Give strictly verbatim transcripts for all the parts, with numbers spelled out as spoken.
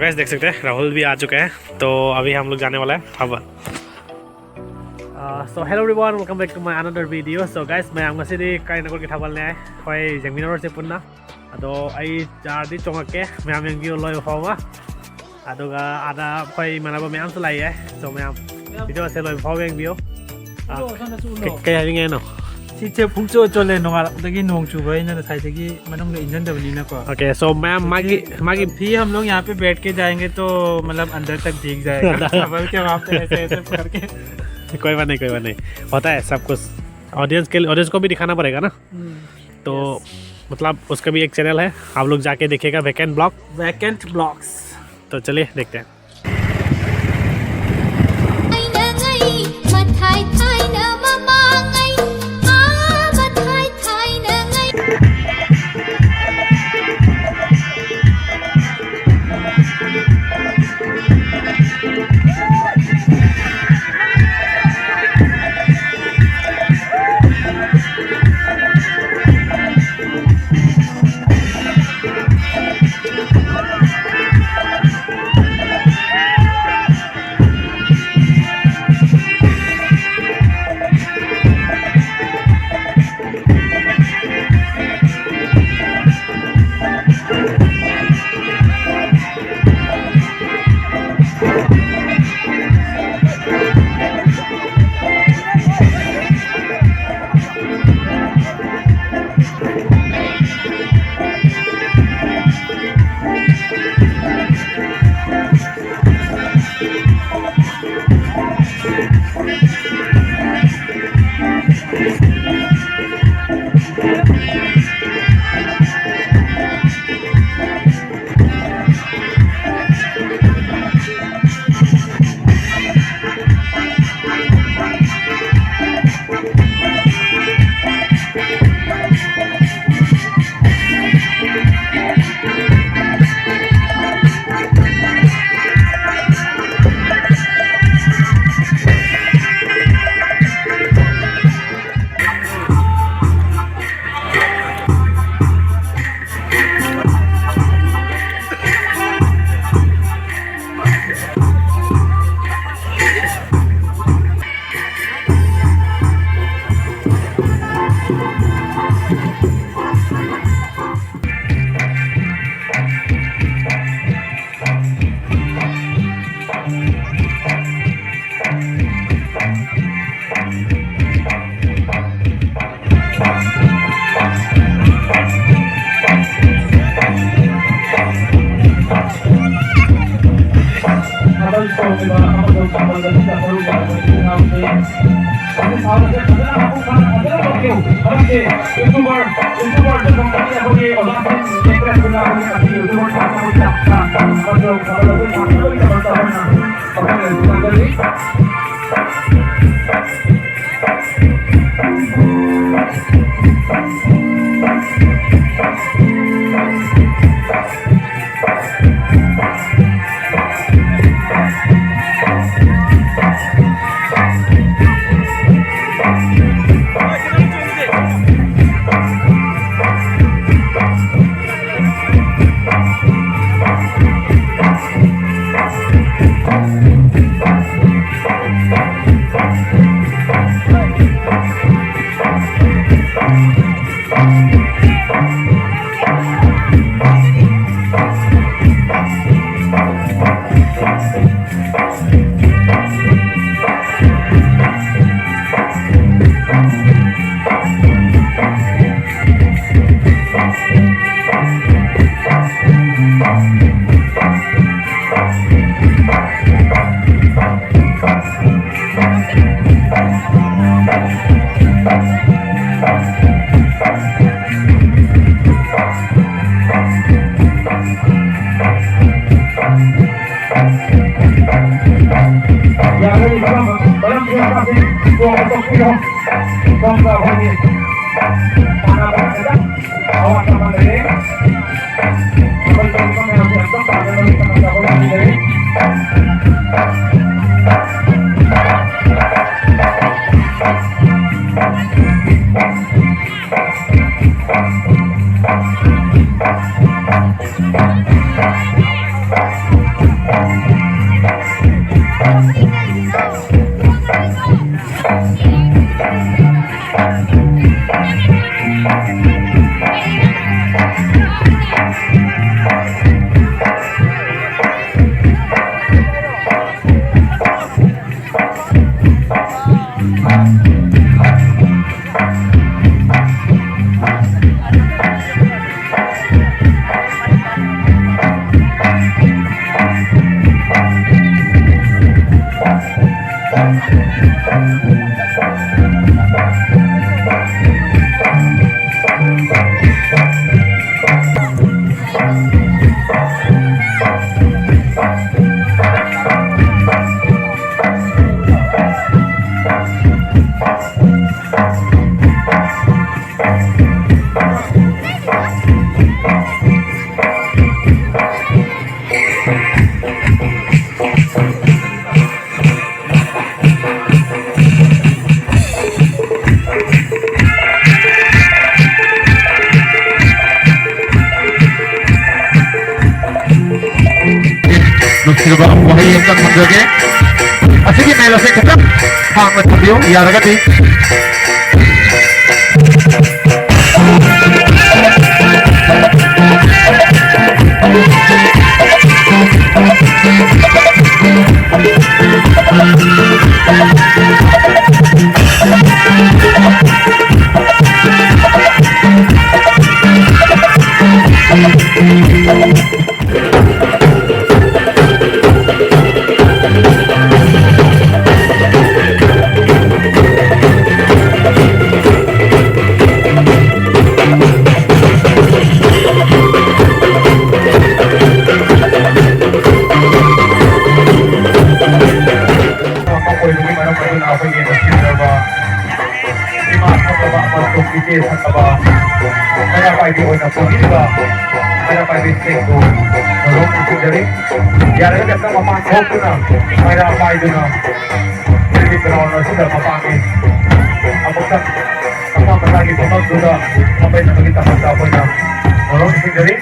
Gas, देख सकते हैं, राहुल भी आ चुका है। तो अभी हम लोग जाने वाला है हवन। Uh, so hello everyone, welcome back to my another video. So guys, ꯃꯌꯥꯝ ꯉꯁꯤꯗꯤ ꯀꯥꯏꯅꯒꯣꯜꯒꯤ ꯊꯥꯕꯜꯅꯦ꯫ ꯑꯩꯈꯣꯏ ꯌꯦꯡꯃꯤꯟꯅꯔꯨꯔꯁꯦ ꯄꯨꯟꯅ꯫ ꯑꯗꯣ ꯑꯩ ꯆꯥꯔꯗꯤ ꯆꯣꯡꯉꯛꯀꯦ, ꯃꯌꯥꯝ ꯌꯦꯡꯕꯤꯌꯨ ꯂꯣꯏꯕ ꯐꯥꯎꯕ꯫ ꯑꯗꯨꯒ ꯑꯥꯗ ꯑꯩꯈꯣꯏ ꯏꯃꯥꯟꯅꯕ ꯃꯌꯥꯝꯁꯨ ꯂꯥꯛꯑꯦ꯫ So ꯃꯌꯥꯝ ꯃꯌꯥꯝ ꯚꯤꯗꯤꯑꯣꯁꯦ ꯂꯣꯏꯕ ꯐꯥꯎꯕ ꯌꯦꯡꯕꯤꯌꯨ꯫ ꯑꯥ, ꯎꯠꯂꯣ, ꯁꯣꯝꯗꯁꯨ ꯎꯠꯂꯣ꯫ ꯀꯩ ꯀꯩ ꯍꯥꯏꯅꯤꯡꯉꯦ ꯍꯥꯏꯅꯣ? ꯁꯤꯁꯦ ꯄꯨꯡꯆꯣꯠ ꯆꯣꯠꯂꯦ, ꯅꯣꯡꯉꯥꯜꯂꯛꯄꯗꯒꯤ ꯅꯣꯡ ꯆꯨꯕ ꯑꯩꯅ ꯉꯁꯥꯏꯗꯒꯤ ꯃꯅꯨꯡꯗ ꯏꯟꯖꯟꯗꯕꯅꯤꯅꯀꯣ꯫ Okay, so ꯃꯌꯥꯝ ꯃꯥꯒꯤ ꯃꯥꯒꯤ भी हम लोग यहाँ पे बैठ के जाएंगे तो मतलब अंदर तक भीग जाएगा। चावल के वहाँ पे ऐसे ऐसे करके। कोई बात नहीं, कोई बात नहीं, होता है सब कुछ। ऑडियंस के लिए, ऑडियंस को भी दिखाना पड़ेगा ना। तो मतलब उसका भी एक चैनल है, आप लोग जाके देखिएगा, Vacant Blog। Vacant Blogs। तो चलिए देखते हैं। ꯊꯥꯕꯜ ꯆꯣꯡꯂꯤꯕ ꯑꯃꯁꯨꯡ ꯊꯥꯕꯜ ꯑꯁꯤꯗ ꯁꯔꯨꯛ ꯌꯥꯔꯤꯕ ꯏꯆꯤꯜ ꯏꯅꯥꯎꯁꯤꯡ ꯑꯁꯤ ꯊꯥꯕꯜꯁꯦ ꯐꯖꯅ ꯃꯄꯨꯡ ꯐꯥꯅ ꯐꯖꯅ ꯇꯧꯕꯤꯌꯨ꯫ ꯃꯔꯝꯗꯤ YouTuber, YouTuberꯗ ꯐꯪꯕꯁꯦ ꯑꯩꯈꯣꯏꯒꯤ ꯑꯣꯖꯥꯁꯤꯡ ꯅꯦꯛꯂꯦꯁꯇꯨꯅ ꯑꯩꯈꯣꯏꯒꯤ ꯉꯁꯤ YouTuber ꯁꯥꯟꯅꯕꯒꯤ ꯑꯃꯁꯨꯡ ꯊꯥꯕꯜ ꯑꯁꯤ ꯁꯥꯟꯅꯕꯒꯤꯗꯃꯛꯇ ꯑꯩꯈꯣꯏꯅ ꯋꯥꯈꯜ ꯂꯧꯁꯤꯡ ꯊꯝꯖꯔꯤ꯫ ꯆꯣꯡꯕ ꯇꯣꯛꯄꯤꯔꯣ꯫ ꯁꯣꯝꯗ ꯑꯩꯈꯣꯏꯒꯤ ꯁꯥꯟꯅꯕ ꯈꯤꯇꯪ ꯑꯋꯥꯠꯄ ꯑꯃ ꯂꯩꯔꯦ꯫ ꯊꯥꯕꯜ ꯆꯣꯡꯕ ꯃꯌꯥꯝꯁꯦ ꯑꯝꯇꯪ ꯄꯥꯝꯅꯅꯕꯒꯤꯗꯃꯛꯇ ꯑꯩꯈꯣꯏ ꯊꯝꯖꯔꯤ꯫ ꯅꯨꯡꯁꯤꯔꯕ ꯋꯥꯍꯩ ꯑꯃꯇꯪ ꯊꯝꯖꯒꯦ꯫ ꯑꯁꯤꯒꯤ ꯃꯦꯜ ꯑꯁꯦ ꯈꯤꯇꯪ ꯁꯥꯡꯅ ꯊꯝꯕꯤꯌꯨ, ꯌꯥꯔꯒꯗꯤ꯫ ꯏꯆꯦ ꯁꯛꯂꯕ ꯃꯩꯔꯥ ꯄꯥꯏꯕꯤ ꯑꯣꯏꯅ ꯄꯨꯕꯤꯔꯤꯕ ꯃꯩꯔꯥ ꯄꯥꯏꯕꯤꯁꯤꯡꯕꯨ ꯅꯣꯂꯨꯛ ꯅꯤꯡꯁꯤꯡꯖꯔꯤ꯫ ꯌꯥꯔꯒꯗꯤ ꯑꯝꯇ ꯃꯄꯥꯟ ꯊꯣꯛꯇꯨꯅ ꯃꯩꯔꯥ ꯄꯥꯏꯗꯨꯅ ꯑꯩꯈꯣꯏꯒꯤ ground ꯑꯁꯤꯗ ꯃꯄꯥꯟꯒꯤ ꯑꯃꯨꯛꯇꯪ ꯃꯁꯥ ꯃꯁꯥꯒꯤ ꯐꯝꯐꯝꯗꯨꯗ ꯐꯝꯃꯤꯟꯅꯕꯒꯤꯗꯃꯛꯇ ꯑꯩꯈꯣꯏꯅ ꯅꯣꯂꯨꯛ ꯅꯤꯡꯁꯤꯡꯖꯔꯤ꯫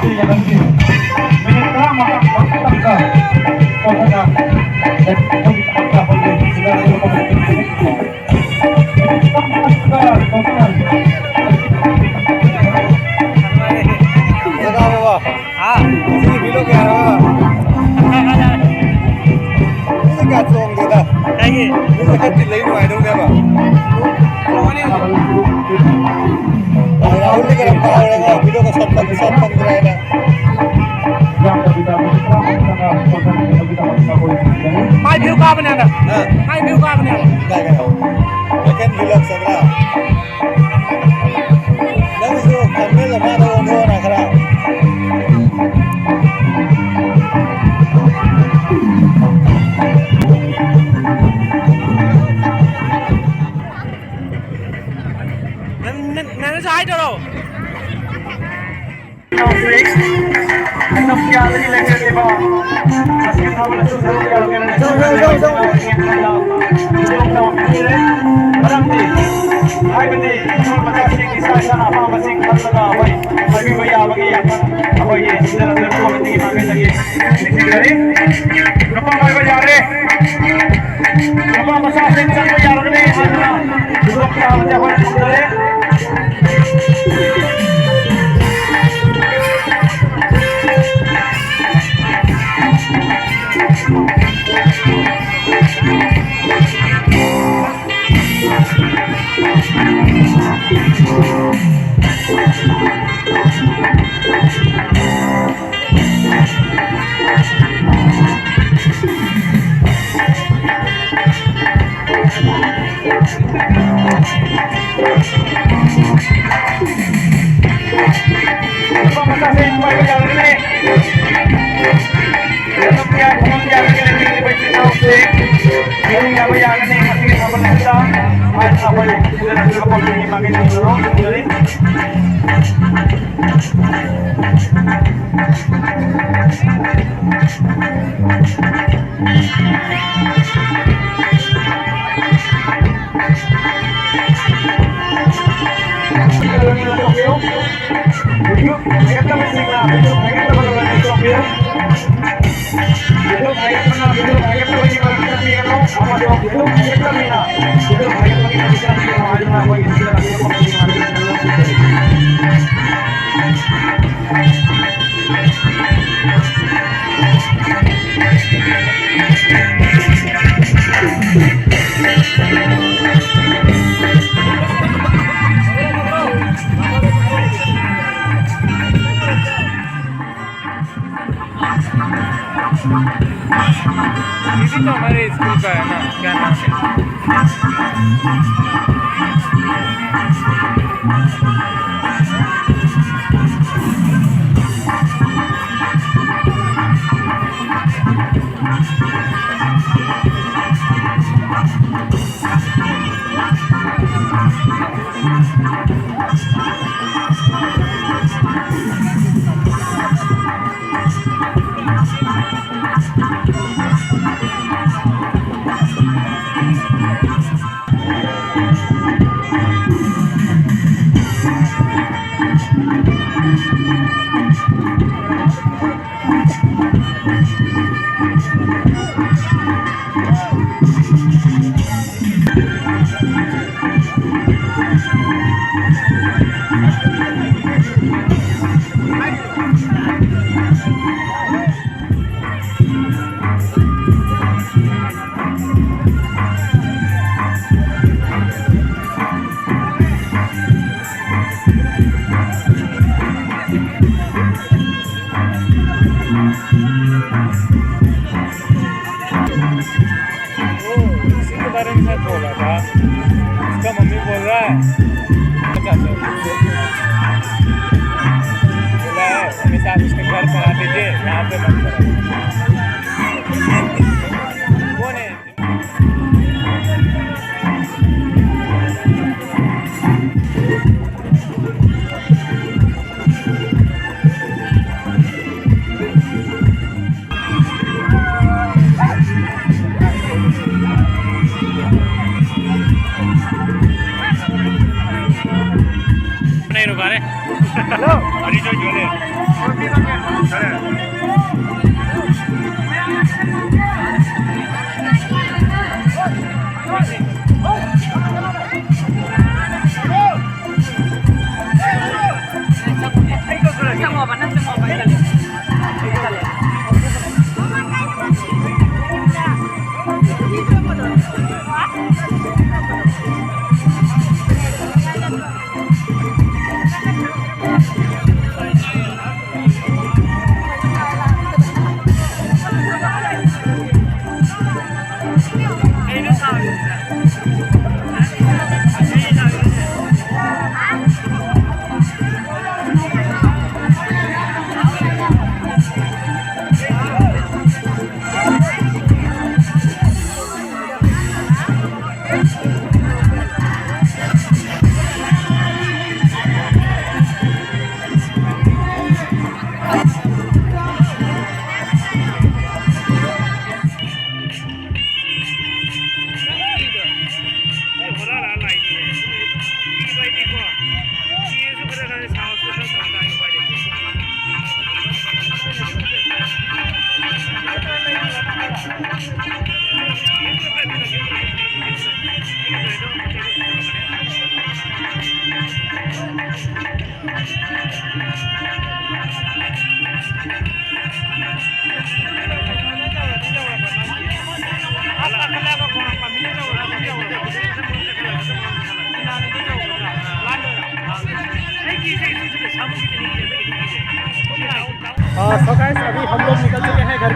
ꯃꯤꯅꯤꯠ ꯇꯔꯥꯃꯉꯥ ꯃꯇꯝꯗ ꯀꯣꯟꯊꯅ ꯍꯥ? ꯁꯤꯒꯤ ꯚꯤꯂꯣꯛ ꯌꯥꯔꯕ? ꯃꯤꯁꯦ ꯀꯌꯥ ꯆꯣꯡꯗꯦꯗ꯫ ꯀꯩꯒꯤ? ꯃꯤꯁꯦ ꯈꯔ ꯆꯤꯜꯂꯗꯤ ꯅꯨꯡꯉꯥꯏꯗꯧꯅꯦꯕ꯫ ꯆꯣꯡꯉꯅꯤ ꯍꯧꯖꯤꯛ꯫ ꯔꯥꯍꯨꯜꯗꯤ ꯀꯔꯝ ꯀꯥꯎꯔꯦꯀꯣ? ꯚꯤꯂꯣꯛꯀ ꯁꯣꯠ ꯐꯪ-, ꯁꯣꯠ ꯐꯪꯗ꯭ꯔꯦ ꯍꯥꯏꯅ꯫ ꯃꯥꯏ ꯚ꯭ꯌꯨ ꯀꯥꯕꯅꯦ ꯍꯟꯗꯛ꯫ ꯍꯥ? ꯃꯥꯏ ꯚ꯭ꯌꯨ ꯀꯥꯕꯅꯦ ꯍꯟꯗꯛ꯫ ꯀꯥꯏ, ꯀꯥꯏ? ꯁꯦꯀꯦꯟ ꯚꯤꯂꯣꯛ ꯆꯠꯂ꯫ ꯅꯪꯁꯨ ꯈꯪꯖꯤꯜꯂ ꯃꯥꯅ ꯑꯣꯟꯊꯣꯛꯑꯣꯅ ꯈꯔ꯫ ꯅꯪ, ꯅꯪ, ꯅꯪꯁꯨ ꯍꯥꯏꯗꯣꯔꯣ? ꯃꯔꯝꯗꯤ ꯍꯥꯏꯕꯗꯤ ꯃꯆꯥꯁꯤꯡ ꯏꯁꯥ ꯏꯁꯥꯅ ꯑꯄꯥꯝꯕꯁꯤꯡ ꯈꯜꯂꯒ ꯑꯩꯈꯣꯏ ꯍꯥꯏꯕꯤꯕ ꯌꯥꯕꯒꯤ ꯑꯩꯈꯣꯏꯒꯤ ꯁꯤꯗ ꯂꯝꯗꯝ ꯀꯣꯃꯤꯇꯤꯒꯤ ꯃꯥꯏꯀꯩꯗꯒꯤ ꯅꯤꯡꯁꯤꯡꯖꯔꯤ꯫ ꯅꯨꯄꯥ ꯍꯥꯏꯕ ꯌꯥꯔꯦ꯫ ꯅꯨꯄꯥ ꯃꯆꯥꯁꯤꯡ ꯆꯪꯕ ꯌꯥꯔꯒꯅꯤ ꯍꯥꯏꯗꯨꯅ ꯈꯨꯗꯣꯡꯆꯥꯕꯁꯦ ꯑꯩꯈꯣꯏꯅ ꯐꯪꯖꯔꯦ꯫ ये भी तो हमारे स्कूल का है ना, क्या नाम है? वो इसी के बारे में शायद बोला था। उसका मम्मी बोल रहा है, बोला है, "मम्मी साहब, उसके घर पर आ दीजिए, यहाँ पे मत करो।" कौन है? Vale. Hello. Ari soy yo, Leo. आ, so गाइस, अभी हम लोग निकल चुके हैं घर